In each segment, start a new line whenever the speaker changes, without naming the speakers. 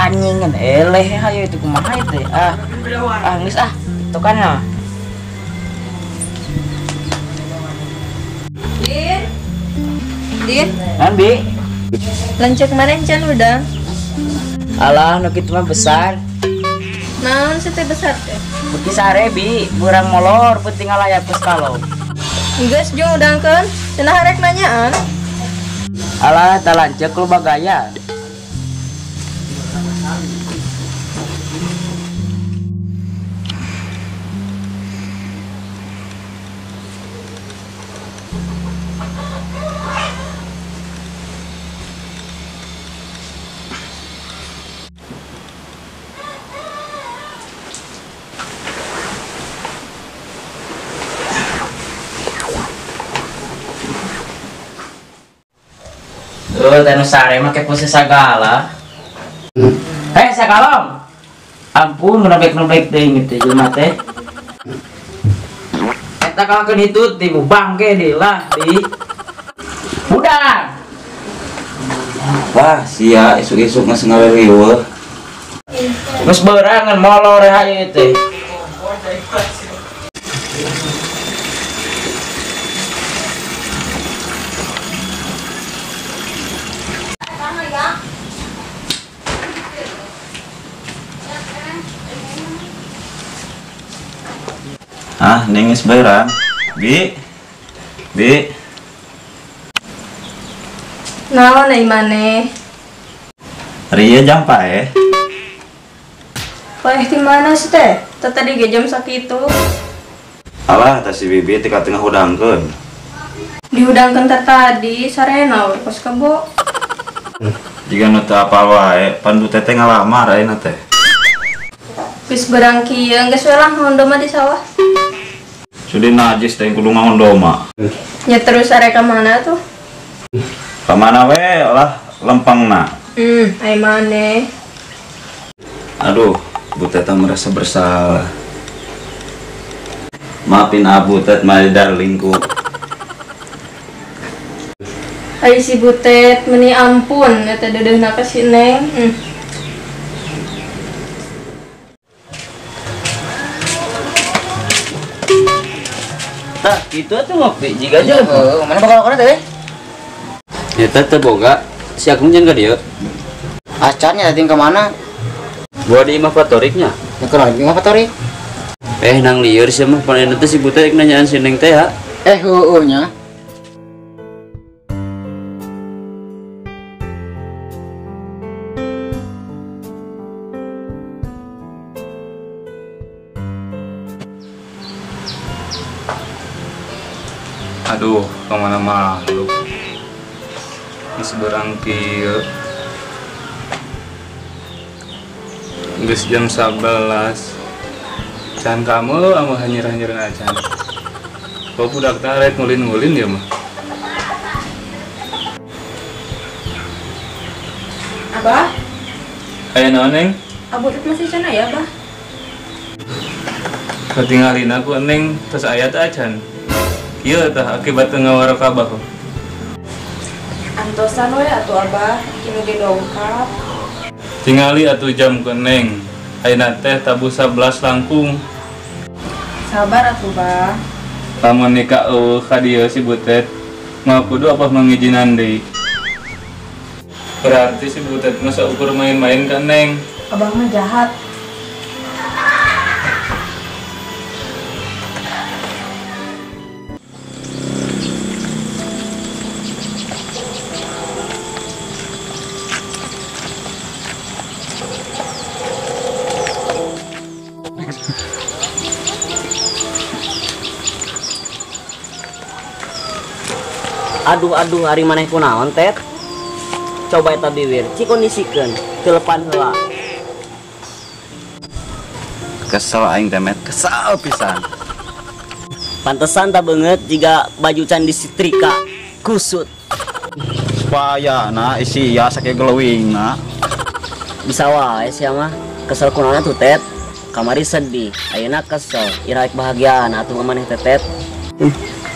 Anjing kan eleh hayo itu kumaha itu ah ah geus ah tiktokan ya.
Din. Din.
Ambi.
Lanceuk mana encan udah?
Alah nu kitu mah besar.
Naon sih teh besar teh?
Beuki sare bi, burang molor penting ngalayap geus kalau.
Geus jeung udangkeun, cenah rek nanyaan.
Alah tah lanceuk loba gaya. Tuh, tanu sare make pose sagala. Hei, sakalong. Ampun, ngebek-ngebek deui gitu jelema teh. Eta kalakeun hitut di bangke deui lah di. Budak.
Wah, sia isuk-isuk geus ngaweriweuh.
Geus beurangan molor hayu teh.
Ah, nengis beurang. Bi. Bi.
Naon ai maneh?
Ria jam paeh.
Paeh di mana sih teh? Teh tadi ge jam sakitu.
Alah, tah si Bibi teh ka tengah hudangkeun.
Dihudangkeun teh tadi sarena we kos kebo.
Jiga nu teu apal wae, pan bu teteh ngalamar ayeuna teh.
Geus berang kieu geus we lah ngondoma di sawah.
Sudi najis teh kudu ngondoma.
Ya terus arek ka mana tuh?
Ka mana we lah lempengna.
Ai maneh.
Aduh, Bu Teta merasa bersalah. Maafin Abu Tet, my darlingku.
Ai si Butet meni ampun eta deudeuhna ka si Neng.
Tah, kitu atuh ngopi jiga aja.
Heeh, mana bakal kana teh?
Eta teh boga si Agung jeung ka dieu.
Acan nya tadi ka mana?
Gua di imah patoriknya.
Ya kunaon di imah patorik?
Nang lieur sia mah pan teh si Butet nanyaan si Neng teh ya.
Heueuh nya.
Aduh, kemana makhluk? Geus berang kieu. Geus jam 11. Can kamu ama hanyir-hanyiran acan. Kau budak tarik ngulin-ngulin ya mah.
Abah?
Aya naon, Neng?
Abu teh masih can aya, Abah?
Katingalin aku, Neng, tos aya teh acan. Iya tah akibat ngawarakabah.
Antosan we atuh Abah, kinu ge dongkap.
Tingali atuh jam ke Neng. Ayeuna teh tabuh 11 langkung.
Sabar atuh, Bah.
Lamun nikah eueuh ka dieu si Butet, moal kudu apa mangijinan deui. Berarti si Butet mah saukur main-main ka Neng.
Abah mah jahat.
Aduh aduh ari maneh kunaon Tet? Coba eta biwir, cikondisikeun, telepan heula.
Kesel aing teh, Met, kesel pisan.
Pantesan tak beungeut jiga baju can disetrika, kusut.
Supaya na isi ya sake glowing na.
Bisa wae sia mah. Kesel kunaon tuh Tet? Kamari sedih, ayeuna kesel. Iraek bahagiaan atuh maneh teh Tet.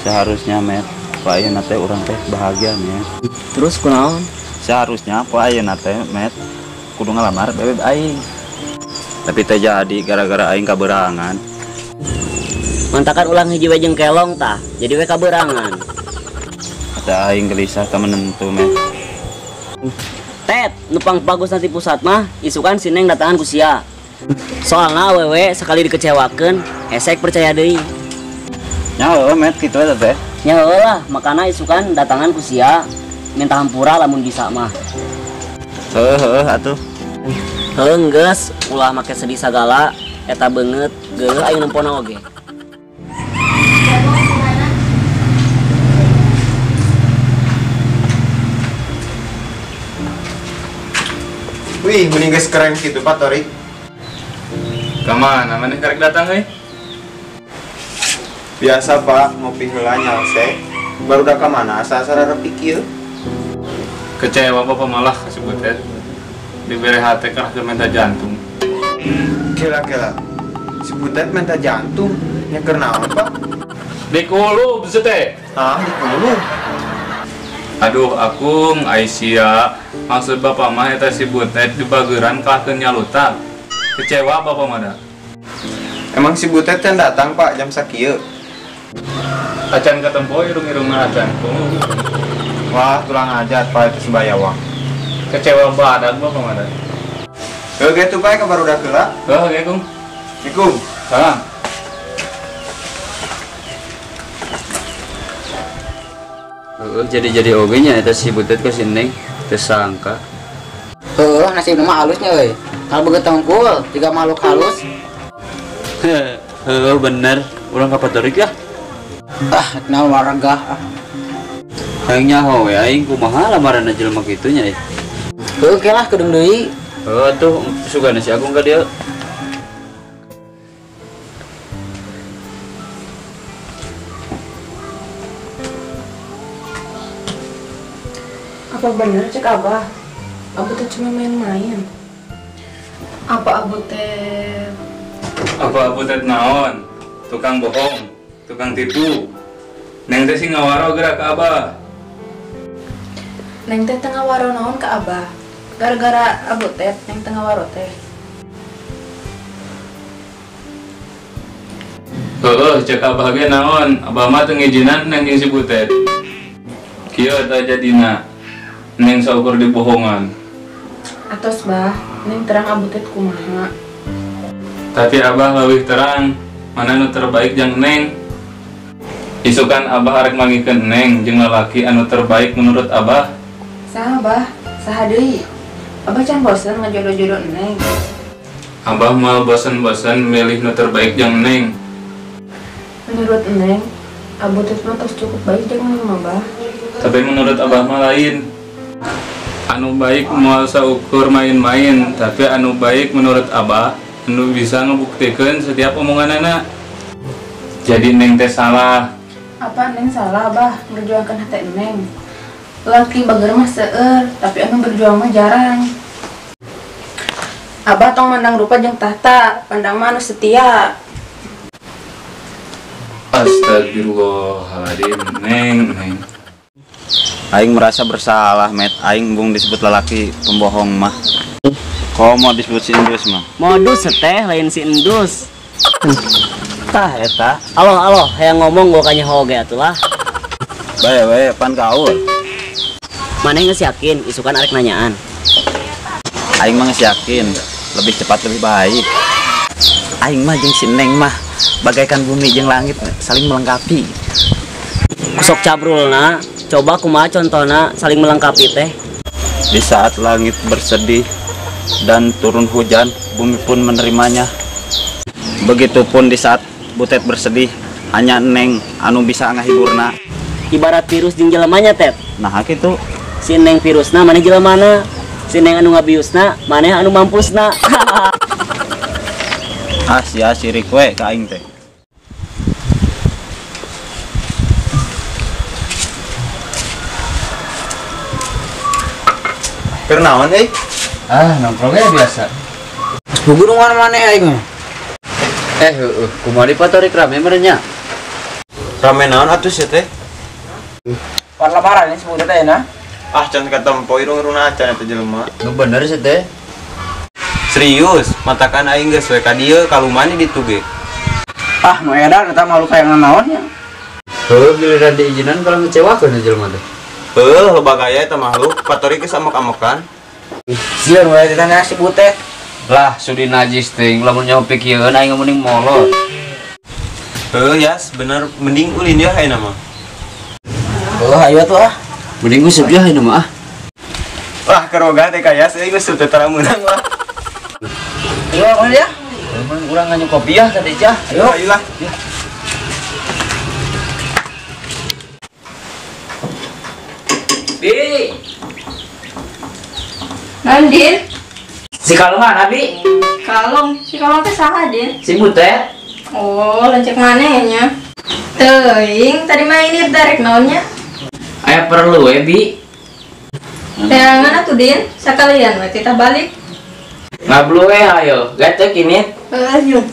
Seharusnya Met, poe ayeuna teh urang teh bahagia Met.
Terus kunaon?
Seharusnya poe ayeuna teh Met kudu ngalamar bebeb aing. Tapi teh jadi gara-gara aing kaberangan.
Mantakan ulang hiji we jeung kelong tah, jadi we kaberangan.
Kata aing gelisah teu menentu Met.
Tet, nupang bagus nanti pusat mah, isukan si Neng datangan ku sia. Soalna awewe sekali dikecewakeun, hesek percaya deui.
Nya heueuh Met kitu eta teh.
Nya heueuh lah, makana isukan datangan ku sia, minta hampura lamun bisa mah.
Heueuh heueuh atuh.
Heueuh geus, ulah make sedih sagala, eta beungeut geuleuh aing nempona oge.
Wih, mending geus keren gitu Pak Torik.
Kamana maneh karek datang euy?
Biasa Pak, ngopi heula nyalse. Baru dah ka mana asa-asa repi kieu.
Kecewa Bapak malah ka si Butet. Dibere hate karah keur menta jantung.
Kela-kela. Si Butet menta jantung, nya keur naon Pak?
Dikulub si teh.
Hah, dikulub?
Aduh, akung Aisyah, maksud bapak mah eta si Butet dibageuran kalahkeun nyalutak. Kecewa bapak mah da.
Emang si Butet can datang Pak jam sakieu.
Acan katempo irung-irungna acan.
Wah, tulang aja Pak itu sembayawang.
Kecewa badak bapak mah da.
Heuh getu bae ka barudak heula.
Heuh ge Kung.
Assalamualaikum.
Salam.
Jadi-jadi oge nya eta si Butet ka si Neng teu sangka.
Heueuh nasibna mah halusnya euy. Kalau begitu tengkul, tiga makhluk halus.
Heueuh bener, urang ka Patorik ya.
Ah, naon warga ah.
Hayang nyaho we aing kumaha lamaranna jelema kitu nya.
Heueuh ke lah kedeung deui.
Heueuh atuh sugana si Agung ka dieu.
Apa bener cek Abah? Abu teh cuma main-main. Apa Abu teh?
Apa Abu teh naon? Tukang bohong, tukang tipu. Neng teh sing ngawaro gerak ke Abah.
Neng teh teu ngawaro naon ke Abah? Gara-gara Abu teh, neng teu ngawaro teh.
Heueuh, cek Abah ge naon? Abah mah teu ngijinan neng jeung si Butet. Kieu tah jadina. Neng saukur dibohongan.
Atos bah, neng terang Abu Tet kumaha.
Tapi Abah leuwih terang, mana nu terbaik jang neng. Isukan Abah arek manggihkeun neng jeung lalaki anu terbaik menurut Abah.
Saha bah, saha deui. Abah can bosen ngajodoh-jodoh neng.
Abah moal bosen-bosen milih nu terbaik jang neng.
Menurut neng, Abu Tet mah tos cukup baik jeung neng mah bah.
Tapi menurut Abah mah lain. Anu baik moal saukur main-main, tapi anu baik menurut Abah anu bisa ngebuktikeun setiap omonganana. Jadi neng teh salah.
Apa neng salah Abah ngerjuangkeun hate neng? Laki bager mah seueur, tapi anu berjuang mah jarang. Abah tong mandang rupa jeung tahta, pandang mah anu setia.
Astagfirullahaladzim, neng, neng.
Aing merasa bersalah, Met. Aing bung disebut lelaki pembohong mah. Komo disebut si Endus mah.
Modus teh lain si Endus.
Tah eta.
Aloh aloh, hayang ngomong gua kanya hoge atuh lah.
Bae bae pan gaul.
Maneh geus yakin isukan arek nanyaan.
Aing mah geus yakin, lebih cepat lebih baik. Aing mah jeung si Neng mah bagaikan bumi jeung langit saling melengkapi.
Sok cabrulna. Coba kumaha contohna saling melengkapi teh.
Di saat langit bersedih dan turun hujan, bumi pun menerimanya. Begitupun di saat Butet bersedih, hanya Neng anu bisa ngahiburna.
Ibarat virus jeung jelemanya Tet.
Nah kitu.
Si Neng virusna maneh jelemana, si Neng anu ngabiusna, maneh anu mampusna.
Ah sia sirik we ka aing teh.
Keur naon euy?
Ah, nongkrongnya biasa.
Bugunungan mana aing?
Heeh, kumaha di patorik rame meureun nya?
Rame naon atuh sia teh?
War lebaran ini sebutnya teh na.
Ah, can katempo irung-irungna acan eta jelema.
Nu bener sih teh.
Serius, matakan aing geus we ka dieu kalumani ditu ge.
Ah, nu edan eta malu kaya naon nya.
Heuh, giliran diizinan kalau ngecewakeun jelema teh.
Heuh, loba gaya eta makhluk, patorik geus amek-amekan.
Sieun we ditanya si Butet.
Lah, sudi najis teuing lamun nyaho pikieun aing mending molot.
Heuh, Yas, bener mending ulin ya ayeuna mah.
Heuh, ayo atuh ah.
Mending useup ya ayeuna mah ah.
Wah, keroga teh ka Yas, euy geus teu tara meunang lah.
Ayo, mana ya?
Mun urang nganyu kopi ya ka teh.
Ayo, ayo lah.
Bi.
Nandin.
Si kalong mana, Bi?
Kalong, si kalong teh saha, Din?
Si Butet.
Oh, lanceuk maneh nya. Teuing, tadi mah ini darek naonnya?
Aya perlu we, Bi.
Teangan atuh, Din. Sakalian we kita balik.
Ngablu we ayo, gatek ini.
Heeh, yuk.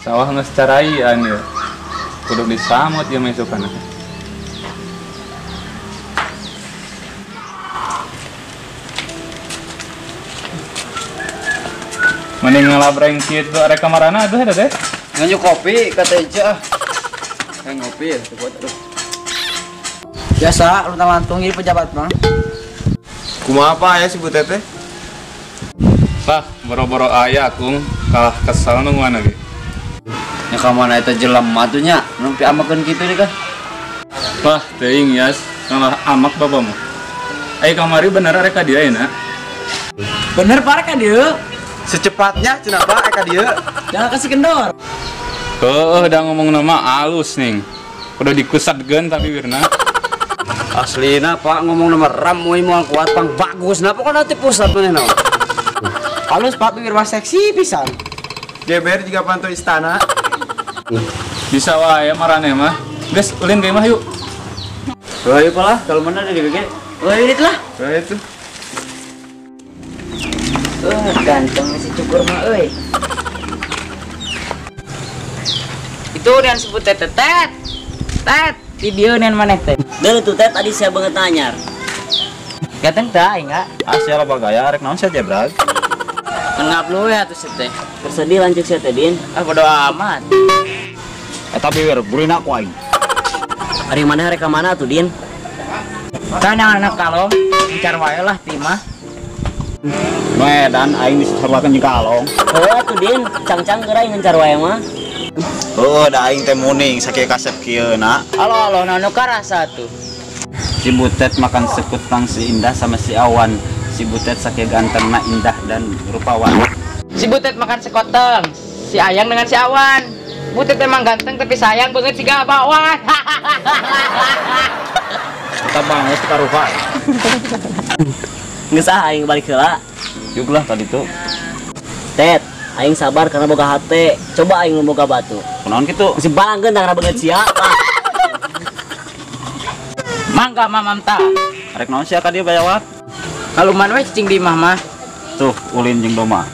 Sawah geus caraian ieu. Kudu disamut ieu mah isukana. Mending ngalabreng kitu arek ka marana atuh eta teh.
Nganyu kopi kata Ica ah. Kayak ngopi ya, buat terus.
Biasa, lu lantung jadi pejabat mah.
Kumaha apa aya si Butet teh?
Lah, boro-boro aya kung kalah kesal nungguan lagi.
Nya ka mana eta jelema tuh nya, nu piamakeun kitu deui kah?
Wah, teuing Yas, ngalah amak bapak mah. Ai kamari bener arek ka dieu ayeuna.
Bener parek ka dieu.
Secepatnya cenah Pak arek ka dieu.
Jangan kasih kendor.
Heuh, da ngomong nama alus ning. Kudu dikusatkeun tapi wirna.
Aslina Pak ngomong nama ramuy moal kuat pang bagus nah pokokna teh pusat maneh naon.
Halus Pak bibir mah seksi pisan.
Geber juga pantau istana.
Bisa wae maraneh mah. Geus ulin ka imah yuk.
Ayo Pak lah, kalau mana di BG.
Oh, ini lah.
Nah, itu.
Ganteng si cukur mah euy. Itu dan sebut tet tet. Tet, di dieu neun maneh teh.
Deuleu tuh tet tadi sia beungeut anyar.
Ganteng teh aing ah.
Ah sia loba gaya arek naon sia jebrag.
Ngap lu ya atuh sia teh.
Tersedih lanceuk sia teh Din.
Ah bodo amat.
Eta biwir burina ku aing.
Ari maneh arek ka mana atuh Din?
Kan anak kalong, encar wae lah ti mah.
Medan aing disaruakeun jeung kalong.
Heuh atuh Din, cangcang geura aing ngencar wae mah.
Heuh, da aing teh muning sakieu kasep kieu na.
Alo alo nanu karasa tuh.
Si Butet makan sekutang si Indah sama si Awan. Si Butet sakieu gantengna indah dan rupawan.
Si Butet makan sekoteng, si Ayang dengan si Awan. Butet emang ganteng tapi sayang banget si gabawan.
Kita bangus karupa.
Geus ah aing balik heula.
Yuk lah tadi tuh.
Tet, aing sabar karena boga hate. Coba aing boga batu.
Kunaon kitu?
Si balangkeun tah karena beungeut sia.
Mangga mamam ta.
Arek naon sia ka dieu bayawat?
Kaluman we cicing di imah mah.
Tuh, ulin jeung doma.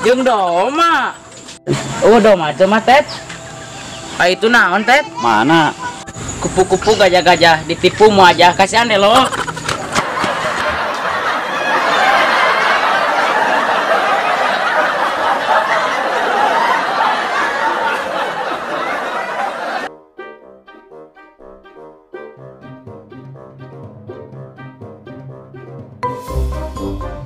Jeung doma. Oh, doma teh mah tet. Ah itu naon tet?
Mana?
Kupu-kupu gajah-gajah ditipu mu aja kasihan deh lo.
Thank you.